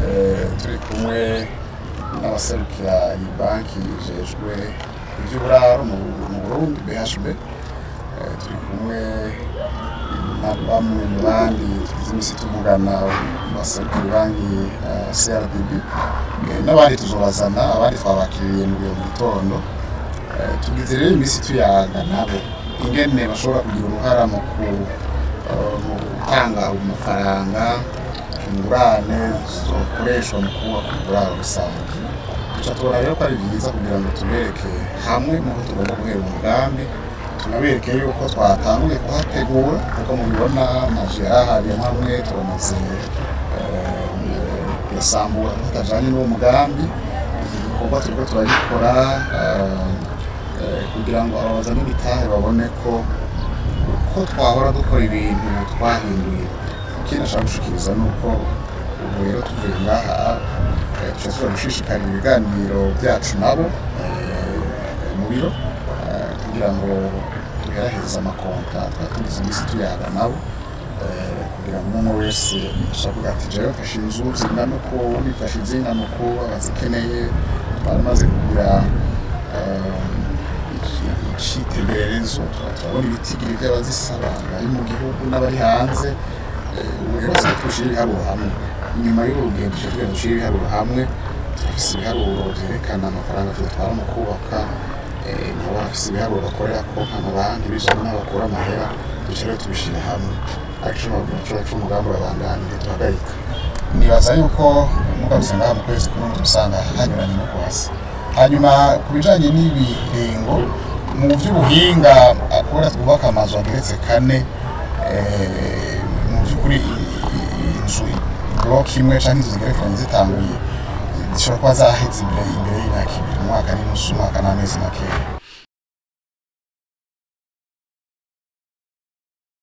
Turi kumwe n'abaserukira iyi banki ijejwe ivy'uburaro mu Burundi BHB. Turi kumwe na bamwe mu bandi tugize imisi tuvugana baserukira banki CRDB, n'abandi tuzobazana, abandi twabakiriye mu biro mu gitondo. Tugize rero imisi tuyaga nabo ingene bashobora kugira uruhara mu gutanga amafaranga ingurane zikoreshwa mu kubaka uburaro rusange. Duca tubona rero ko ari byiza kugira ngo tubereke hamwe muho tugomba guhera umugambi, tunabereke yuko twatanguye kuhategura, kuko mubibona amazu yarahari hamwe turamaze kuyasambura tutajanye n'uwo mugambi. Iki gikorwa turiko turagikora kugira ngo abazana imitahe babone ko uko twahora dukora ibintu twahinduye. Ikindi nashaka gushikiriza ni uko ubu rero tuvuye ngaha tuca tuja gushishikarira ibiganiro byacu nabo mu biro kugira ngo duheraheze amakonta twatugize iminsi tuyaga nabo, kugira ngo umwe wese ashaka ati jewe mfashe inzu zingana uku, uwundi mfashe izingana uku, abazikeneye. Twaramaze kugira icitegererezo, turabona ibitigiri by'abazisaba bari mu gihugu n'abari hanze. Ubu rero dushira ibiharuro hamwe. Inyuma y'urugendo duca tugenda dushira ibiharuro hamwe, turafise ibiharuro vyerekana amafaranga tudutwara mu kubaka, nabo barafise ibiharuro bakorerako nk'amabanki bijanye n'aho bakura amahera, duca rero tubishira hamwe. Ariko ico nobabwira coco umugambi urabandanya, ntituhagarika. Nibaza yuko mugarutse ngaha mu kwezi kumwe muzosanga hanyuranye no kwasi. Hanyuma ku bijanye n'ibiringo mu vy'ubuhinga, kubera twubaka amazu ageretse kane, mu vy'ukuri inzu block imwe canke inzu zigerekeranye zitanguye zishobora kuba zaheze imbere y'imyaka ibiri, umwaka n'inusu, umwaka n'amezi makeya.